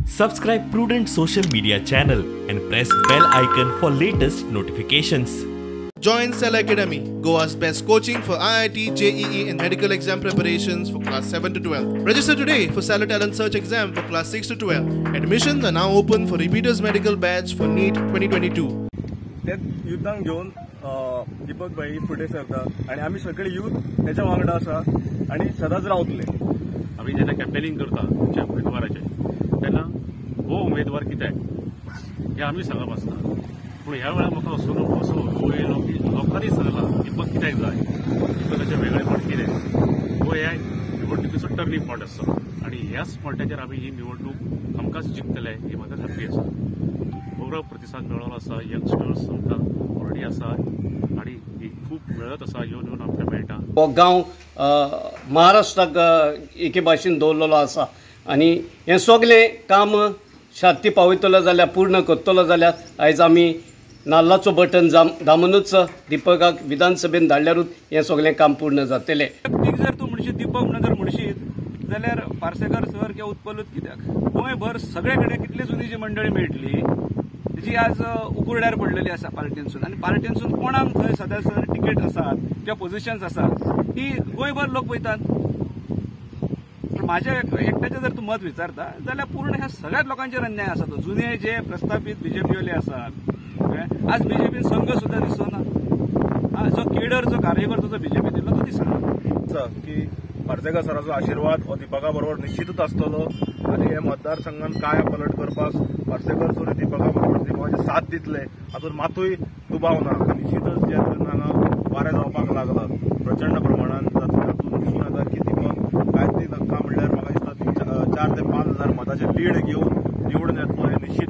Subscribe Prudent Social Media channel and press bell icon for latest notifications. Join Cell Academy, Goa's best coaching for IIT, JEE and medical exam preparations for class 7 to 12. Register today for Cellar Talent Search exam for class 6 to 12. Admissions are now open for repeaters medical batch for NEET 2022. ते युद्धांक घेवन दीपक भाई फुडें सरता आनी आमी सगळे youth तेच्या वांगडा आसा आनी सदांच रावतले. आमी जेन्ना कॅम्पेनिंग करता आमच्या उमेदवाराचें तेन्ना हो उमेदवार कित्याक हें आमी सांगप आसता, पूण ह्या वेळार म्हाका असो अनुभव येयलो की लोकांनी सांगलां दीपक कित्याक जाय, दीपकाचें वेगळेपण कितें, हो ह्या निवडणुकीचो टर्निंग पॉयंट आसतलो आनी ह्याच पॉयंटाचेर आमी ही निवडणूक आमकांच जिखतले ही म्हाका खात्री आसा. बरो प्रतिसाद मेळ्ळो आसा, यंगस्टर्स आमकां ऑलरेडी आसा आनी ही खूब मेळत आसा, येवन येवन आमकां मेळटा. हो गांव महाराष्ट्राक एके भाशेन दवरलेलो आसा आनी हें सगळें काम शांती पावयतलो जाल्यार, पूर्ण करतलो जाल्यार आयज आमी नाल्लाचो बटन दामूनच दीपकाक विधानसभेन धाडल्यारूच हें सगळें काम पूर्ण जातलें. जर तूं म्हणशीत दीपक म्हणून जर म्हणशीत जाल्यार पार्सेकर सर किंवा उत्पलूच कित्याक, गोंयभर सगळे कडेन कितली जुनी जी मंडळी मेळटली जी आज उकुरड्यार पडलेली आसा पार्टींसून, आनी पार्टींसून कोणाक थंय सदां सर तिकेट आसात किंवा पोजिशन्स आसात ती गोंयभर लोक पळयतात. पूण म्हाज्या एकट्याचें जर तूं मत विचारता जाल्यार पूर्ण ह्या सगळ्याच लोकांचेर अन्याय आसा. तो जुने जे प्रस्थापीत बीजेपीवाले आसात, आज बीजेपीन संघ सुद्दां दिसना, जो केडर जो कार्यकर्तो जो बीजेपी दिलो तो दिसना. की पार्सेकर सराचो आशिर्वाद हो दीपका बरोबर निश्चितच आसतलो आनी हे मतदारसंघान काय पलट करपाक पार्सेकर सर दीपका बरोबर दीपकाची साथ दितले हातूंत मातूय दुबाव ना. निश्चितच जे तरेन हांगा वारें जावपाक लागला प्रचंड प्रमाणान तातूंत दिसून येता की दीपक कांय नाका म्हणल्यार म्हाका दिसता 4 ते 5 हजार मताचे लीड घेवन निवडून येतलो हें निश्चित.